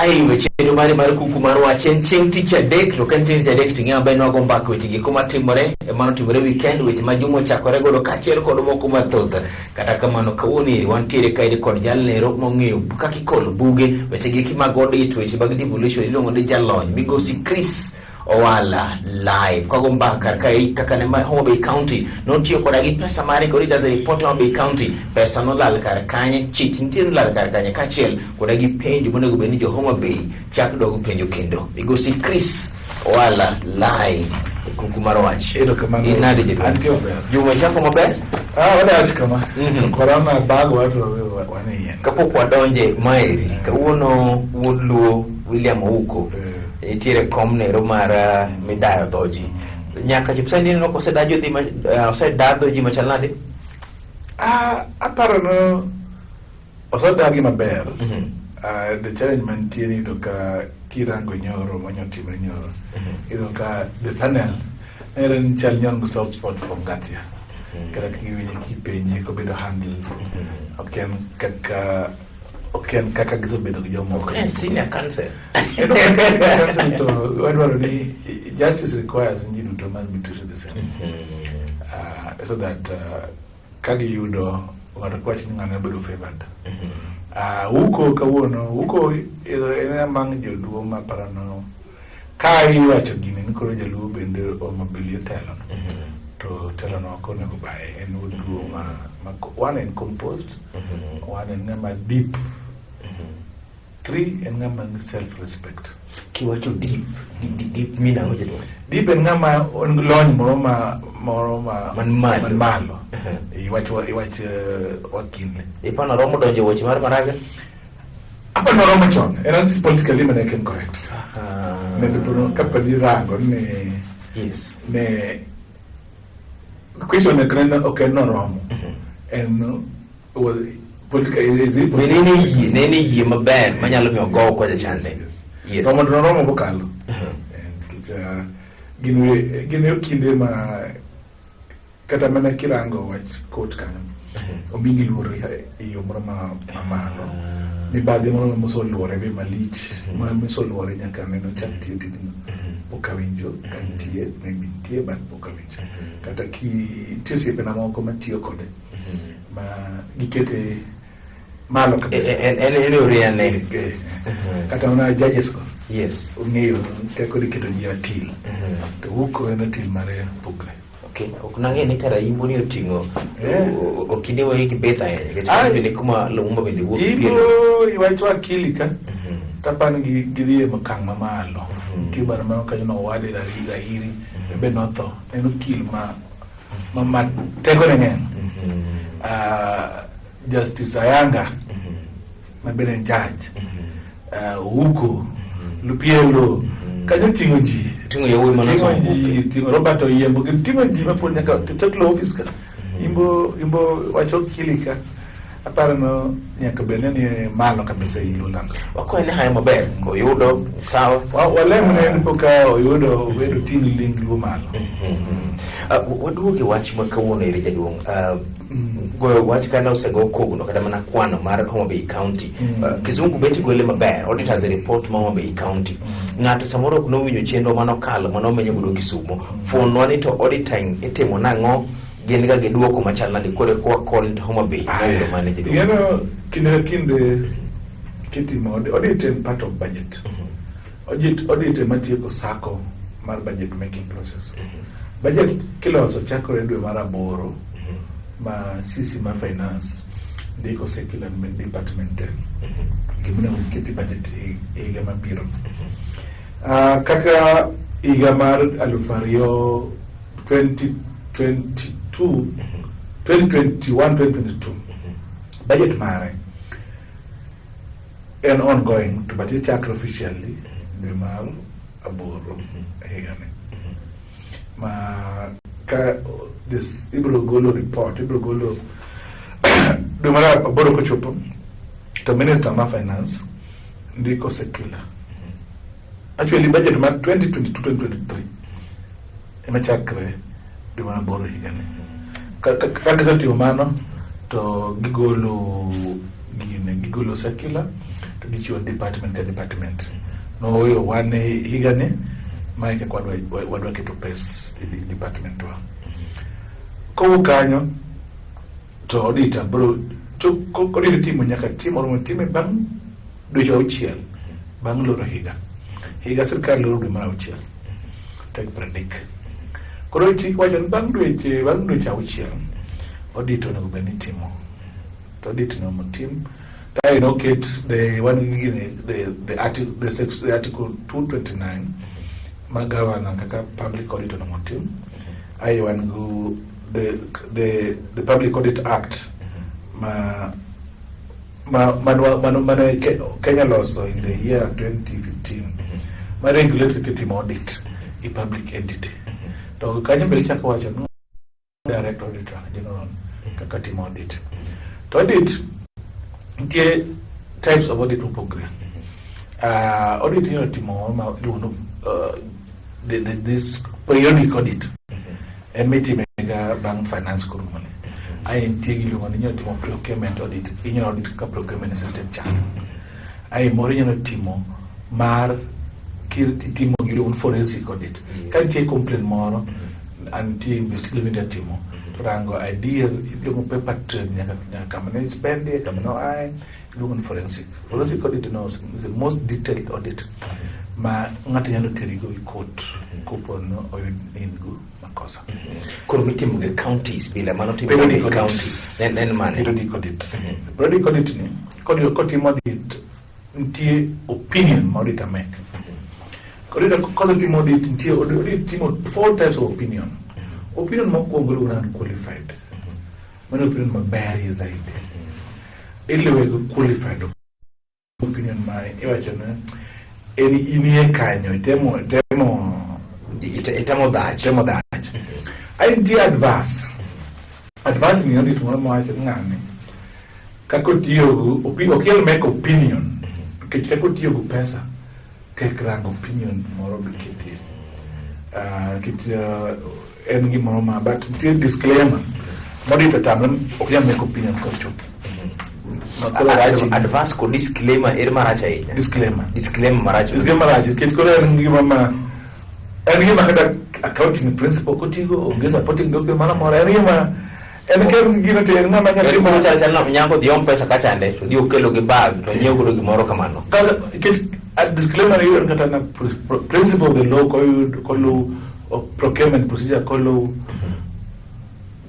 Live chenro mari mar kuku mar wach en chieng' tich adek, to ka en chieng' tich adek to ing'eyo maber ni wago mbaka weche giko matimore mano timore weekend, weche ma juma ochakore godo kaachiel kod moko mathoth. Kata kamano, kawuono eri wantiere kaeri kod jalnero mong'eyo kaka ikolo buge, weche giki mag audit, weche mag devolution, iluongo ni jalony migosi Chris Owala live kago mbaka kar kae kaka ne Homa Bay County notiyo koda gi pesa mare kod does report Homa Bay County pesa nolal kar kanye, chich nitie nolal kar kanye, kaachiel koda gi penjo monego bed ni jo Homa Bay chak dog penjo kendo. Migosi Chris Owala live e kuku mar wach. Erokamano. In nade, jaduong'? Antie maber. Juma chako maber? Ah, wadach kama. Corona bago watu wane yien. Kapok wadonje maeri, kawuono wuod Luo William Ouko nitiere kom nero mar midayo dho ji. Nyaka chop sani ineno kosedajo dhi osedadho ji machal nade? Ah, aparo no osedagi maber. Ah, the challenge mantie ni iyudo ka kirango nyoro manyotimre nyoro, iyudo ka the panel nere ni chal nyon gi soft spot for Ngatia. Kata kiwinje kipenje kobedo handle, ok en kaka gisebedo gi jomoko. En senior counsel. Iyudo ka senior counsel to wadwaro ni justice requires ni ji duto must be treated the same. So that ka giyudo ng'ato ok wach ni ng'ano bedo favored. Uko kawuono, Uko en among joluo ma parano ka iwacho gini ni koro jaluo bende omobilie telo no. To telo no ok onego baye, en wuod luo ma one en composed, one en ng'ama deep, three en ng'ama nigi self respect. Kiwacho deep, deep, deep mean ang'o, jaduong'? Deep en ng'ama en gi lony moro ma Man malo. Man malo. Iwach wakil. Ipano romo donjo e weche mar Maraga? Apa noromo chon en an politically mane en correct ne people kapod irango ni ne question ok en noromo en was politically is it Ne ne yie, ne yie maber manyalo miyo gowo kocha chande. Yes. Romo to noromo bokalo. Nikech gin kinde ma kata mana kirango wach court kanyo omigi luor e yo moro ma mamalo, mibadhi moro mosoluore be malich ma mosoluore nyaka neno chak tiyo tijno pok awinjo ka nitie, maybe nitie, but pok awinjo kata ki nitie osiepena moko matiyo kode ma gikete malo kabisa. En e oriane. Kata mana judges go ong'eyo kaka iketo ji atil to Uko en atil mare pogre. Okay, ok nang'e ni kara Imbo ni oting'o okinde wa gi beth ahinya nikech kanyo bende kuma Lumumba bende wuok Imbo pielo. iwacho akili ka tapani gidhi e okang' mamalo. Nitie bana moro kanyo nowade Rahiri be notho, en okil ma tekone ng'eny. Ah, Justice Ayanga ma bende en judge, Ouko, Lupielo kanyo ting'o ji. Ting'o yawuoyi mane ting'o osomo ji, ting'o Robert Oyiembo gin ting'o ji mapod nyaka Tetlo office ka Imbo wacho okili ka aparo no nyaka bed ni malo kabisa e Luoland. Wakwaye ni hayo maber koyudo sawa. Walem ne en koka oyudo obedo ting' ling Luo malo. Waduogo e wach ma kawuono eri, jaduong'. Goyo wach kane osego kogno kata mana kwano mar Homa Bay County. Kizungu bet gole maber, auditors report ma Homa Bay County. Ng'ato samoro ok nowinjo chenro manokalo manomenyo godo Kisumo. Fuonwa ni to auditing itimo nang'o, gin ga gi duoko machal nade koro kwa call to Homa Bay noyudo mane, jaduong'? Ing'eno kinde ka kinde kitimo audit en part of budget. Audit ema tieko sako mar budget making process. Budget kiloso chakore dwe mar aboro ma CC mar finance ndiko circular ne department te gimonego giketi budget e higa mabiro. Kaka higa mar 2000 2022 2021 2022 budget mare en ongoing to but ichakre officially dwe mar aboro e higani ma ka this ibiro golo report, ibiro golo dwe mar aboro kochopo to minister ma finance ndiko circular. Actually, budget mar 2022 2023 ema chakre dwe mar aboro higani. Ka gisetimo mano to gigolo gine, gigolo circular. To gichiwo department ka department. No wan e higani mae kaka wadwa keto pes e department wa. Kowuok kanyo to auditor bro to audit timo nyaka tim oromo time bang' dweche auchiel bang' loro higa. Higa sirkal loro dwe mar auchiel tarik 30. Koro chik wacho ni bang' dweche auchiel audit onego bed ni itimo. To audit no motim kae noket the wan gi gini the article the, sex, the article 229 ma governor kaka public audit onego otim. Ae wan go the Public Audit Act ma mane Kenya loso in the year 2015 ma regulate kaka itimo audit i public entity. To kanyo bende ichako wacho ni direct auditor general kaka timo audit. To audit nitie types of audit mopogre. Audit inyalo timo ma iluongo ni this periodic audit en mitime ga bang' finance korumo ni. Ae nitie giluongo ni inyalo timo procurement audit, inyalo audit kaka procurement system chalo. Ae moro inyalo timo mar kitimo giluongo ni forensic audit. Ka nitie complaint moro and nitie investigation midwa timo to rango adier iluongo paper trail nyaka kama ne spendie, kama ne oaye, iluongo ni forensic. Forensic audit no is the most detailed audit ma ng'ato nyalo terigo e court kopo no oyud ni in go makosa. Koro mitimo gi counties bila mano timo Periodic gi audit. county ne en mane? Periodic audit. Periodic audit ni kotimo audit nitie opinion ma auditor make. Auditor kosetimo audit nitie audit timo four types of opinion. Opinion mokwongo iluongo ni unqualified. Mano opinion maberie zaidi. Iluwe gi qualified opinion ma iwacho ni en inie kanyo itemo Itemo dhach. Itemo dhach. Ai nitie adverse. Adverse ni audit moro mawacho ni ng'ani kaka otiyo gi ok inyal make opinion nikech kaka otiyo gi pesa tek rango opinion moro biketie. Nikech en gimoro ma but nitie disclaimer modito tamre ok nyal make opinion kochopo. Ma koro rach. Adverse kod disclaimer er marach ahinya. Disclaimer. Disclaimer marach. Disclaimer marach nikech koro en gima ma en gima kata accounting principle kotigo onge supporting document moro amora, en gima en ka en gino to en ng'ama nyalo Koro chal chal na nyango dhi om pesa kachande to dhi okelo gi bag to nyiewo godo gimoro kamano. Kata nikech a disclaimer iyudo kata na principle of the law koyud koluw procurement procedure koluw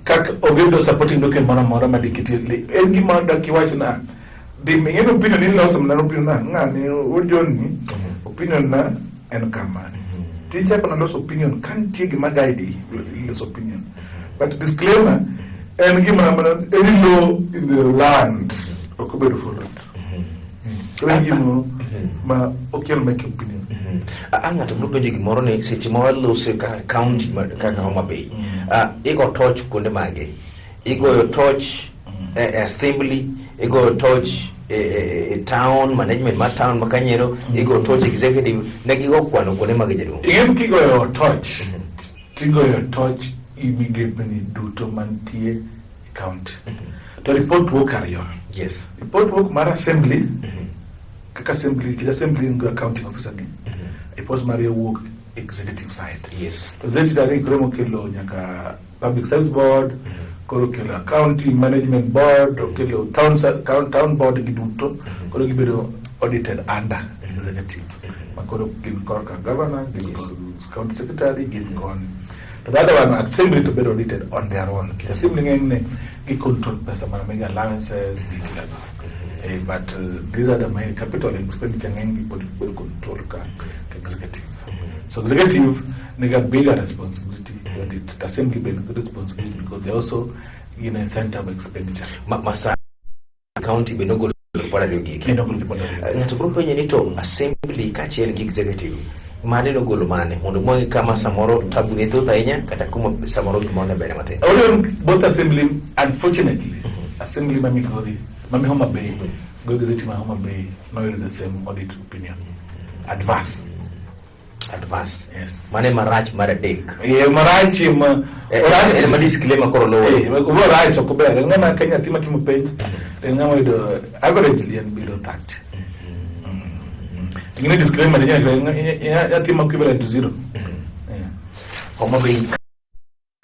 kaka onge do supporting document moro amora ma diketie en gima dak iwach na dhi ing'e ni opinion iloso mana opinion na ng'ani John ni opinion na en kama tichako na loso opinion ka nitie gima guide iloso opinion, but disclaimer en gima mana any law in the land ok obedo followed. Koro en gimoro ma ok nyal make opinion. A ng'ato biro penjo gimoro ni seche ma waloso ka county kaka Homa Bay, igo toch kuonde mage? Igoyo toch e assembly, igoyo toch e town management mar town ma Kanyero, igoyo toch executive, ne gigo kwano kuonde mage, jaduong'? Ing'e kigoyo toch tigoyo toch i migepeni duto mantie e county to report wuok ariyo. Report wuok mar assembly kaka assembly nikech assembly nigi accounting officer gi report mar wuok executive side. To executive side koro mokelo nyaka public service board, koro okelo accounting management board, okelo town board gi duto koro gibedo audited under executive ma koro gin korka governor gin kod county secretary gin koni. To the other one, assembly, to bedo audited on their own nikech assembly ng'enyne gi control pesa mana mag allowances gi gilago. But these are the main capital expenditure ng'eny gi pod bedo control ka executive. So executive nigi a bigger responsibility to audit. The assembly be nigi responsibility because they also in a center of expenditure. Masa county be nogolo report ariyo giki. Kendo golo report ariyo. Ng'ato biro penjo ni to assembly kaachiel gi executive mane nogolo mane mondo mwang'e kama samoro tabu ne thoth ahinya kata kuma samoro gimoro ne ber matin. Although both assembly, unfortunately, assembly ma Migori, ma Homa Bay, go executive ma Homa Bay, no the same audit opinion. Adverse. Adverse. Yes. Mane marach mar adek. Eh, marach ma En ma disclaimer koro luwo. Orach ok ber. En ng'ama ka nyathi matimo penj, to en ng'ama yudo averagely en below 30. Ingine disclaimer inyalo timo equivalent to zero. Yeah. Homa Bay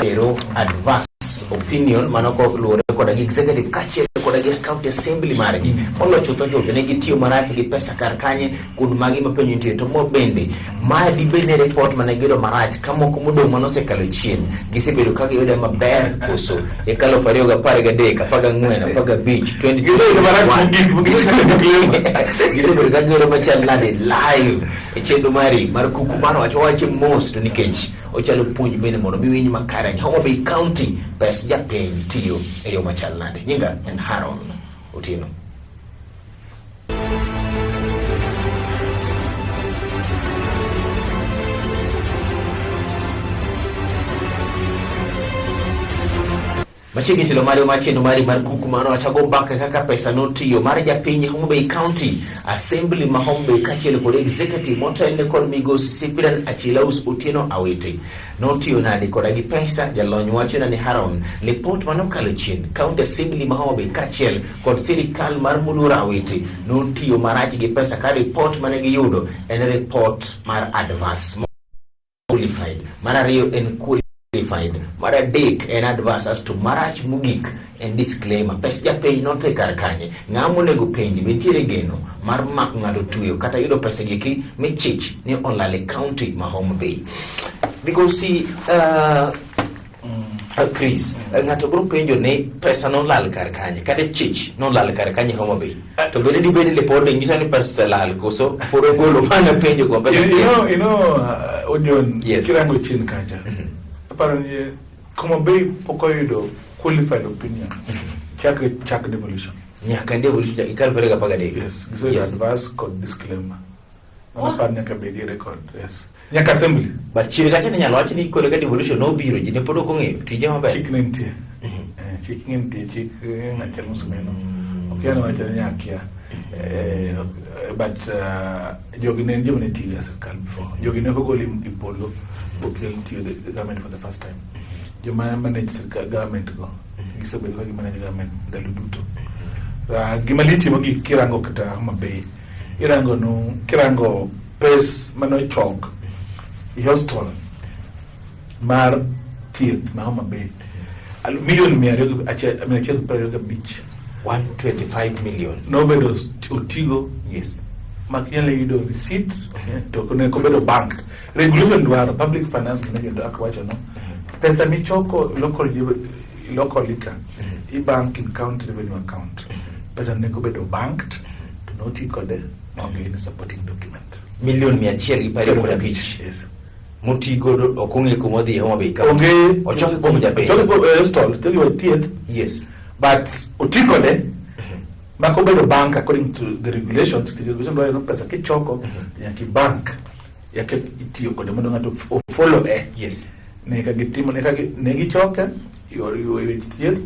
ero adverse opinion mano koluwore koda gi executive kaachiel koda gi county assembly margi molo chutho chutho ne gitiyo marach gi pesa kar kanye kuond magi ma penjo nitie to mo bende ma dibed ni report mane giyudo marach ka moko modong' manosekalo chien gisebedo ka giyude maber koso e kalo 2013 14 15 Giseyudo marach mogik, 20 gisebedo ka giyudo machal nade live e chenro mari mar kuku mar wach wawache mos to nikech ochalo puonj bende mondo mi winj makare. Homa Bay County pes japiny tiyo e yo machal nade. Nyinga en Haron Otieno. Machiegni telo mari mar chenro mari mar kuku mano wachago mbaka kaka pesa notiyo mar japiny Homa Bay County Assembly ma Homa Bay kaachiel kod executive motelne kod migosi Cyprian Achilaus Otieno Awiti notiyo nade koda gi pesa. Jalony wacho ni Haron lipot manokalo chien County Assembly ma Homa Bay kaachiel kod sirikal mar Moluor Awiti notiyo marach gi pesa ka report mane giyudo en report mar adverse qualified, mar ariyo en qualified, mar adek en adverse, asto marach mogik en disclaimer. Pes japiny nodhi kar kanye? Ng'a monego penji? Be nitiere geno mar mako ng'ato tweyo kata yudo pesa gieki michich ni olal e county ma Homa Bay? Migosi Chris, ng'ato biro penjo ni pesa nolal kar kanye kata chich nolal kar kanye Homa Bay, to bende dibed ni lipode nyiso ni pesa oselal koso pod ogolo mana penjo kuom pesa? You know, Odion, Yes. kirango chien kacha, aparo ni Homa Bay pok oyudo qualified opinion chakre chak devolution. Nyaka devolution ikal 2013. Yes, gisebedo adverse kod disclaimer. Mano par nyaka bedie record, yes. Nyaka assembly. But chien kacha ne nyalo wach ni kore ka devolution nobiro ji ne pod ok ong'eyo tije maber. Chik ne nitie. Chik ne nitie, chik ng'achiel mosumeno. Ok inyal wacho ni akia. But jogi ne en joma ne tiyo e sirkal before. Jogi ne ok ogol e polo bokel tiyo the government for the first time. Joma manage sirkal government go gisebedo ka gimanage government ndalo duto. Gima lich mogik kirango kata Homa Bay, irango no kirango pes manochok e hospital mar thieth ma Homa Bay milion 200 125. 125 million. Nobedo otigo mak inyalo yudo receipt to ok ne obedo bank. Regulation dwaro Public Finance Management Act wacho no pesa michoko local locally ka i bank in county revenue account, pesa ne obedo banked to noti kode onge any supporting document. Milion 125. Yes. Moti godo ok ong'e kuma odhi e Homa Bay County. Onge. Ochoke kuom japiny. Ochoke kuom hospital tiyo thieth. But oti kode mak obedo bank according to the regulations. The regulation dwaro ni pesa kichoko nyaka i bank yaka itiyo kode mondo ng'ato ofollow e ne ka gitimo ne ka ne gichoke yor yor weche thieth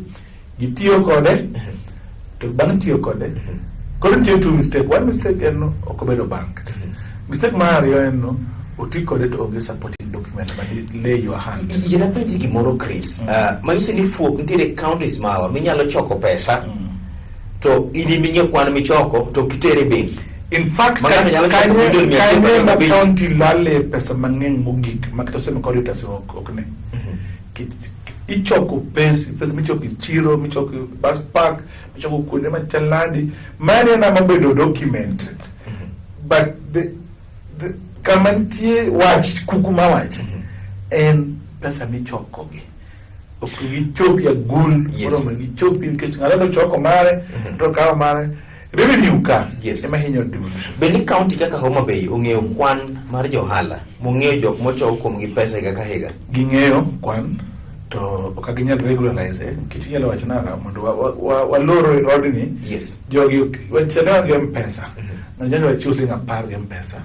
gitiyo kode to bang' tiyo kode koro nitie two mistake. One mistake en no ok obedo bank. Mistake mar ariyo en no oti kode to onge supporting document ma lay your hand. Yien apenji gimoro, Chris. Manyiso ni fuok nitiere counties mawa minyalo choko pesa to in iming'e kwan michoko to ok itere e bengi. In fact, Ma ng'ato nyalo choko kanye milion 125. Kanye ma county lale pesa mang'eny mogik ma kata oseme kod auditors ok ne. Ichoko pesa michoko e chiro, michoko e bus park, michoko kuonde machal nadi, mano en ema obedo documented. But the kama nitie wach kuku mawach en pesa michoko gi ok gichopi agul moromo gichopi nikech ng'ato dwa choko mare to kawo mare revenue ka ema hinyo devolution. Be ni county kaka Homa Bay ong'eyo kwan mar johala mong'eyo jok mochok kuomgi pesa higa ka higa? Ging'eyo kwan to ok ginyal regularize nikech inyalo wacho nara mondo walor rodni jogi wachane wan gi M-Pesa, ng'ato nyalo wachiwo siling 10 gi M-Pesa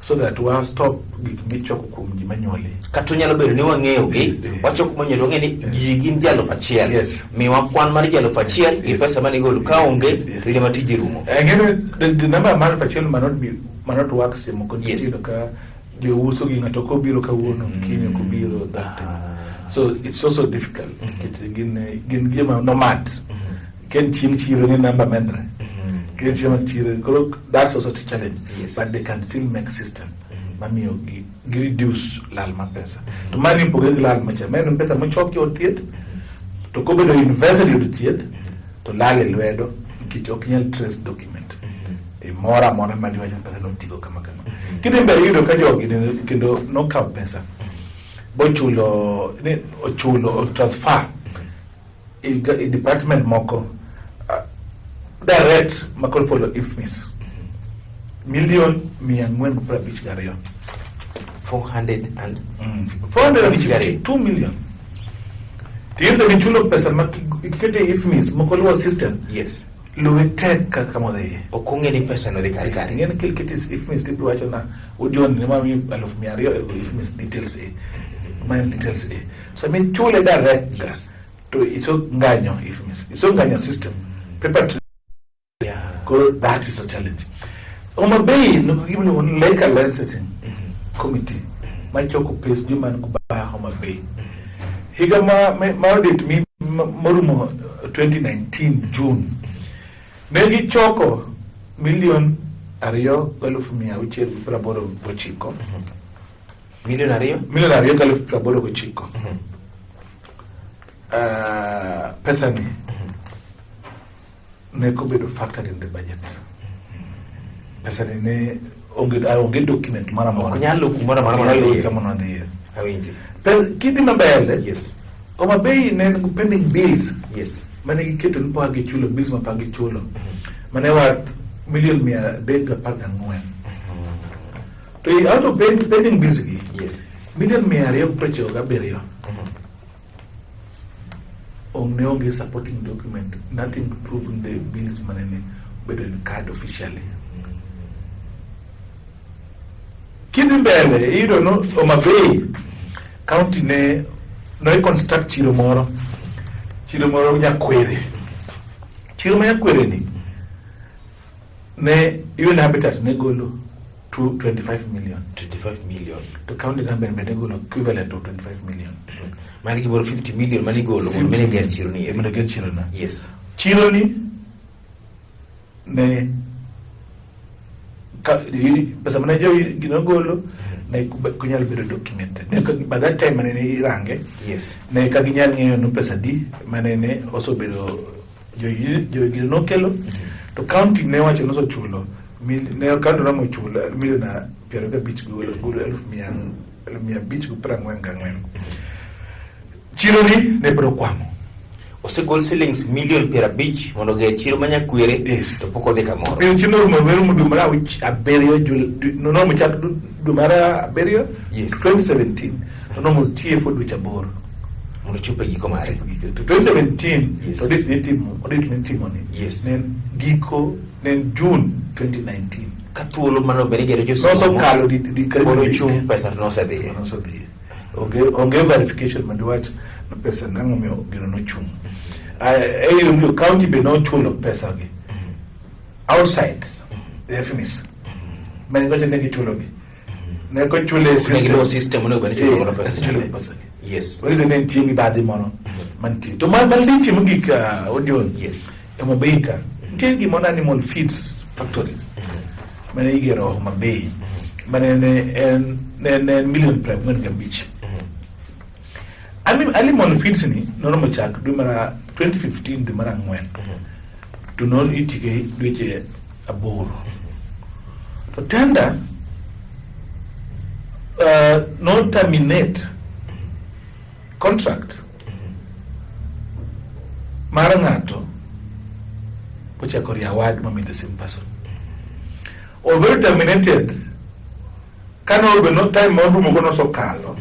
so that wa stop gik michoko kuom ji manyuoli. Kata onyalo bedo ni wang'eyo gi wachoko manyien, wang'e ni ji gin ji 1000. Miwa kwan mar ji 1000 gi pesa mane igolo ka onge to in ema tiji rumo. Ng'eni the number mar 1000 might not be might not work seche moko nikech iyudo ka jouso gi ng'ato ok obiro kawuono, kiny ok obiro, that thing. So it's also difficult nikech gin gima nomad ka en chieng' chiro ni namba medre. Nikech chiemo chiro koro that's also a challenge. Yes. But they can still make system Mhm. mamiyo gi reduce lal mar pesa. To mani opogore gi lal macha. Mano en pesa mochoki e od thieth to kobedo invested e od thieth to lal e lwedo nikech ok nyal trace document. Moro amora ma diwach ni pesa notigo kama kama. Kidhi mbele iyudo ka jogi kendo nokawo pesa bochulo ni ochulo transfer e department moko direct makoro follow IFMIS 452 million. 400 and 452 million. To michulo pesa ma ikete e IFMIS moko luwo system luwe tek kaka modhiye. Ok ong'e ni pesa no dhi kar kare. Ing'e ni kiketo IFMIS tibiro wacho na Odion ne mami 200,000 e IFMIS details e ma en details e so michule direct to iso nganyo IFMIS, iso nganyo system paper trail. Koro that is a challenge. Homa Bay no gimiluongo ni Liquor Licensing Committee machoko pes joma ni bar Homa Bay. Higa ma audit mi morumo 2019 June ne gichoko 2,689,000. 2 million? 2,089,000. Pesa ni ne kobedo factored in the budget. Pesa ni ne onge document moro amora. Ok nyal luw kumoro amora Ok nyal luw manodhiye. kama nodhiye. Awinji. Kidhi mabele Homa Bay ne en gi pending bills mane giketo ni pok gichulo bills ma pok gichulo mane worth 314 million. To out of pending bills gi 297 million ne onge supporting document, nothing proving the bills mane ne obedo incurred officially. Kidhi mbele iyudo no Homa Bay county ne no construct chiro moro Nyakwere. Chiro ma Nyakwere ni ne UN Habitat ne golo 25 million. 25 million. To county government bende golo equivalent of 25 million. Mano gimoro 50 million manigolo mondo mene ger chiro ni eri. Mondo ger chiro no. Chiro ni ne pesa mane jo gino golo ne ok nyal bedo documented. Ne by that time mane ne irange ne ka ginyal ng'eyo no pesa di mane ne osebedo jo gino nokelo to county ne wacho nosechulo ne county romo chulo 25 million golo 544,000. Chiro ni ne pod okwamo. Osegol shillings 50 million mondo oger chiro ma Nyakwere to pok odhi kamoro. Piny chiro rumo dwe mar abiriyo noromo chak dwe mar abiriyo 2017 to nomo tie for dweche 8 mondo ochop e giko mare. To 2017 to audit ne timo audit ne timo ni ne en giko ne en June 2019. Ka thuolo mane obed ni gero jo Nosekalo di pod ochung' pesa to nosedhiye. Nosedhiye. Onge verification mondo iwach ni pesa nang'o miyo gino nochung'. E county be nochulo pesa gi outside the IFMIS mane gocho ne gichulo gi ne kochule Ok ne giluwo system onego bed ni ichulo godo pesa. Chulo pesa gi. Manyiso ni nitie mibadhi moro mantie. To malich mogik, Odion, Homa Bay ka nitie gimoro animal feeds factory mane igero Homa Bay mane ne en 45 million. Animal feeds ni noromo chak dwe mar 2015 dwe mar ang'wen to non itike dweche 8 to tender no terminate contract mar ng'ato kochako re-award mami the same person already terminated kano be no time morumo go nosokalo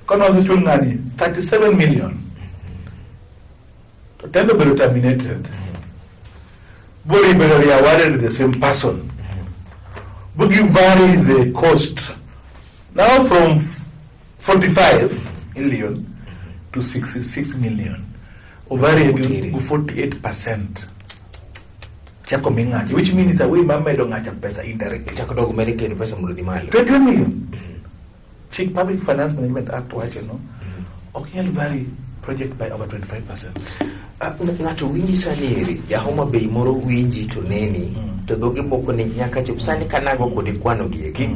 kano osechul ng'ani 37 million to tender bedo terminated bori bedo re-awarded the same person but you vary the cost now from 45 million to 66 million ovary Otere. 48% chako mi ng'acha, which means a way mar medo ng'acha pesa indirectly. Chako dog mede kendo pesa mondo odhi malo. 21 million. Chik Public Finance Management Act wacho no ok nyal vary project by over 25%. Ah, ng'ato winji sani eri, ja Homa Bay moro winji to neni, to dhoge moko ni nyaka chop sani kanago kod kwano gi eki.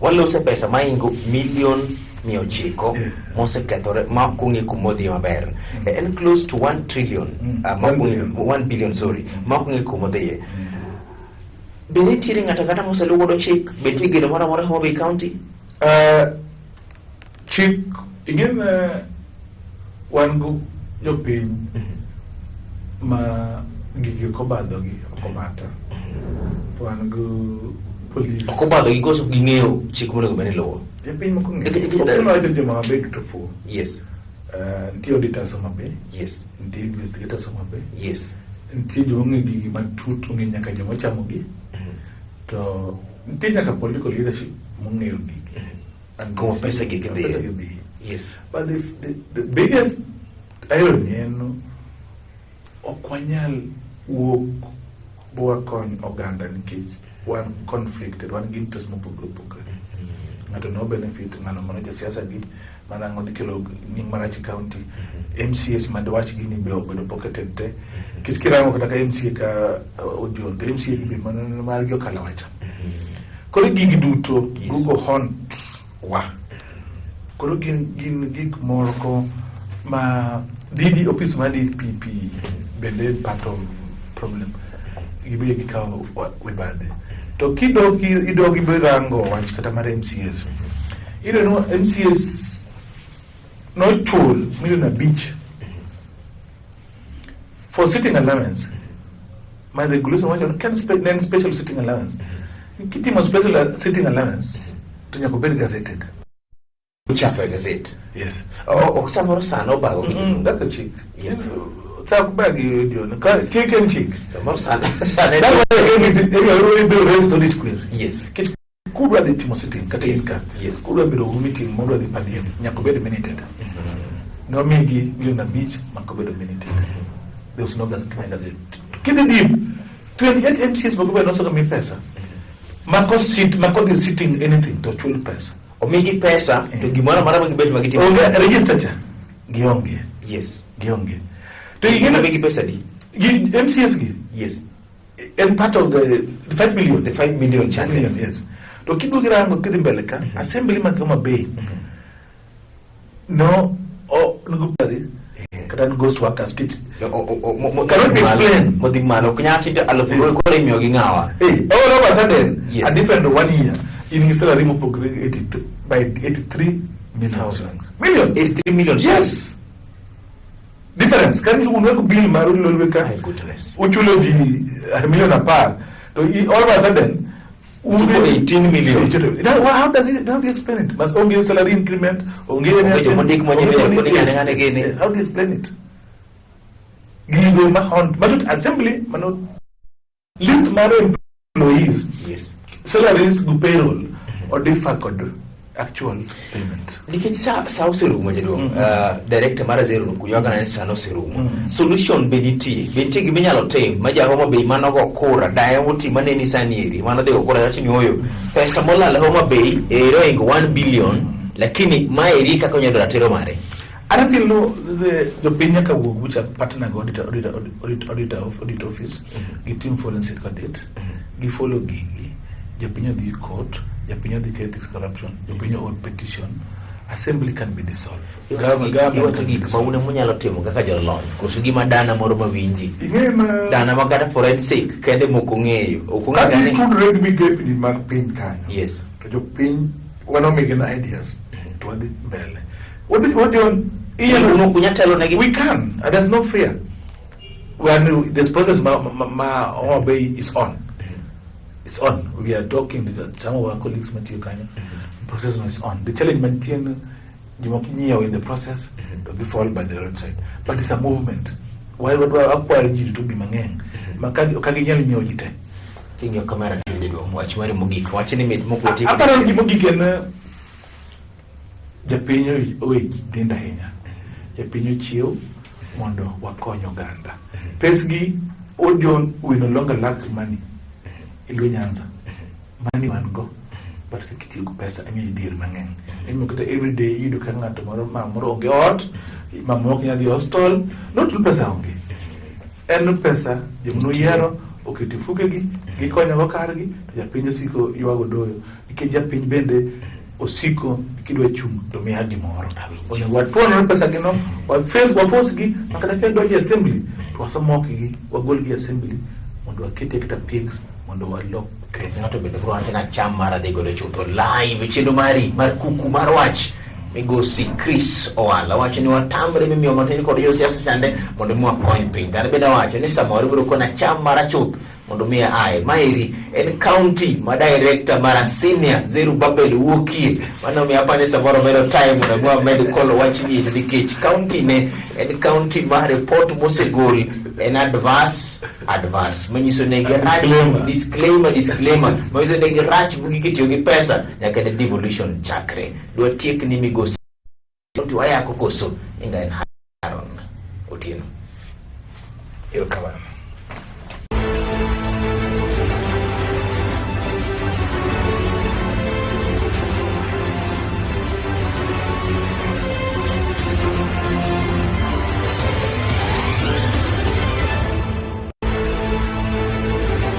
Walose pesa maingo milion 900 mosekethore ma ok ong'e kumodhiye maber. En close to 1 trillion, ma ok One ong'e- billion. 1 billion, sorry, ma ok ong'e kumodhiye. Be nitiere ng'ato ang'ata moseluw godo chik? Be nitie geno moro amora Homa Bay County? Chik ing'e wan go jopiny ma gigi ok obadhogi, ok omata. To wan go police. Ok obadhogi koso ging'eyo chik monego bed ni iluwo? Jopiny moko ng'eyo. Nikech Ok wacho ni joma Bay duto fuwo. Nitie auditors Homa Bay. Nitie investigators Homa Bay. Nitie joma ong'e gigi matut, ong'e nyaka joma ochamogi. To nitie nyaka political leadership mong'eyo gigi. And Kuma pesa gi kuma gidhiye. pesa gi dhiye. But the biggest irony en ok wanyal wuok bwakony oganda nikech wan conflicted, wan gi interest mopogore opogore. Ng'ato no benefit, ng'ano mano jasiasa gi, mana ang'o dhi kelo nying marach e county. MCAs mande wach gini be obedo pocketed te. Nikech kirango kata ka MCA ka Odion, to MCA gi be mana mar gi okalo wacha. Koro gigi duto duogo haunt wa. Koro gin gik moko ma DD office mar DPP bende en part of problem. Gibe gikawo mibadhi. To kidok idok ibirango wach kata mar MCAs. Iyudo ni MCAs nochul milion 5 for sitting allowance. My regulation wacho ni kan ne en special sitting allowance. Kitimo special sitting allowance to nyaka obed gazetted. Ichapo e gazet. Yes. Ok samoro sana obago gi That's a chik. Yes. Chak bagi Odion. Ka chik en chik. Samoro sana sana. That's why I say it's ibiro raise audit query. Nikech kudwa dhi timo sitting kata in ka. Kudwa bedo go meeting modwa dhi per diem nyaka obed minuted. Nomigi milion 5 mak obedo minuted. There was no gazette. Kidhi deep, 28 MCAs moko be nosega mi pesa. Mako sit, mako dhi sitting anything to chul pesa. Omigi pesa to gimoro amora ma gibet ma gitimo. Onge register cha. Gionge. Gionge. To ing'e omigi pesa di? Gi MCAs gi. En part of the 5 million. The 5 million 5 million, yes. To kiduogo irango kidhi mbele ka, assembly mag Homa Bay. No, o nugo pari kata ni ghost workers kich. Cannot be explained. Modhi malo ok nyal chito alufu koro imiyo gi ng'awa. Hey, all of a sudden, a different one year, in gi salary mopogore 83 by 83 million. Million. 83 million. Yes. Difference. Kan unwego bill mar lolwe ka. My goodness. Uchulo ji milion 10. To all of a sudden Uchulo 18 million. Now, how does it, how do you explain it? Mas onge salary increment, onge Onge joma ondik onge monyiwe, joma koni ondik- ng'ane ng'ane gini. How do you explain it? Gigo ma haunt, mano assembly, mano list mar employees, salaries go payroll, odiffer kod actual payment. Nikech sa oserumo jaduong', director mar Azero kuywagana ni sano oserumo. Solution be nitie, be nitie gima inyalo tim ma ja Homa Bay manogo kura dayo moti maneni sani eri mano dhi go kura wacho ni oyo pesa molal Homa Bay ero ohingo 1 billion, lakini ma eri kaka onyalo ratiro mare. An feel no the jopiny nyaka wuog bucha partner go audit office, gitim forensic audit, gifollow gigi, jopiny odhi court, jopiny odhi ethics corruption, jopiny oor petition, assembly can be dissolved. Government Iwacho can be gik ma dissolved. un ema timo kaka jolony koso gima dana moro mawinji Ing'e ma dana ma kata forensic kende mok ong'eyo ok ong'eyo Ka kata ni- gitudre gi migepni mag piny kanyo. To jopiny wanomigi na ideas to wadhi mbele. What do you want? Un ok unyal telo negi? We can. And there's no fear. When this process ma Homa Bay is on. It's on. We are talking to some of our colleagues matiyo kanyo. Process no is on. The challenge mantie ni jomoko nyiewo in the process to gi fall by the roadside. But it's a movement. Why wadwa akwayo ji duto bi mang'eny ma ka ginyal nyiewo ji te. King'iyo kamera to jaduong' wach mari mogik wach ni mit mok watieko. Aparo ni gimogik en japiny owe nindo ahinya. Japiny ochiew mondo wakony oganda. Pesgi Odion we no longer lack money. E Luo Nyanza. Money wan go. But kaka itiyo gi pesa emiyo ji dhier mang'eny. Emiyo kata everyday iyudo ka ng'ato moro ma moro onge ot. Mamoko nyalo dhi hostel, not ni pesa onge. En ni pesa joma noyiero oketo e fukegi, gikonyogo kargi, to japiny osiko ywago doyo. Nikech japiny bende osiko kidwa chung' to miya gimoro. Onego watuonre pesa gino, waface waforce gi, ma kata ka donjo e assembly, to wasomokgi, wagolgi e assembly mondo waketie kata pigs mondo walok Kenya. Ng'ato bende biro wacho na cham mara dhi godo chutho live chenro mari mar kuku mar wach migosi Chris Owala wacho ni watamre mimiyo matin kod josiasa chande mondo mi wakony piny. To an bende awacho ni samoro ibiro kona cham mara chuth mondo mi ae. Maeri en county ma director mara senior Zerubbabel wuokie. Mano omiyo apani samoro medo time mondo mi wamed kolo wachni nikech county ne en county ma report mosegol en adverse adverse manyiso ni girach Disclaimer. disclaimer disclaimer manyiso ni girach mogik e tiyo gi pesa nyaka ne devolution chakre. Dwa tiek ni migosi county wayako koso inga en Haron Otieno. Erokamano.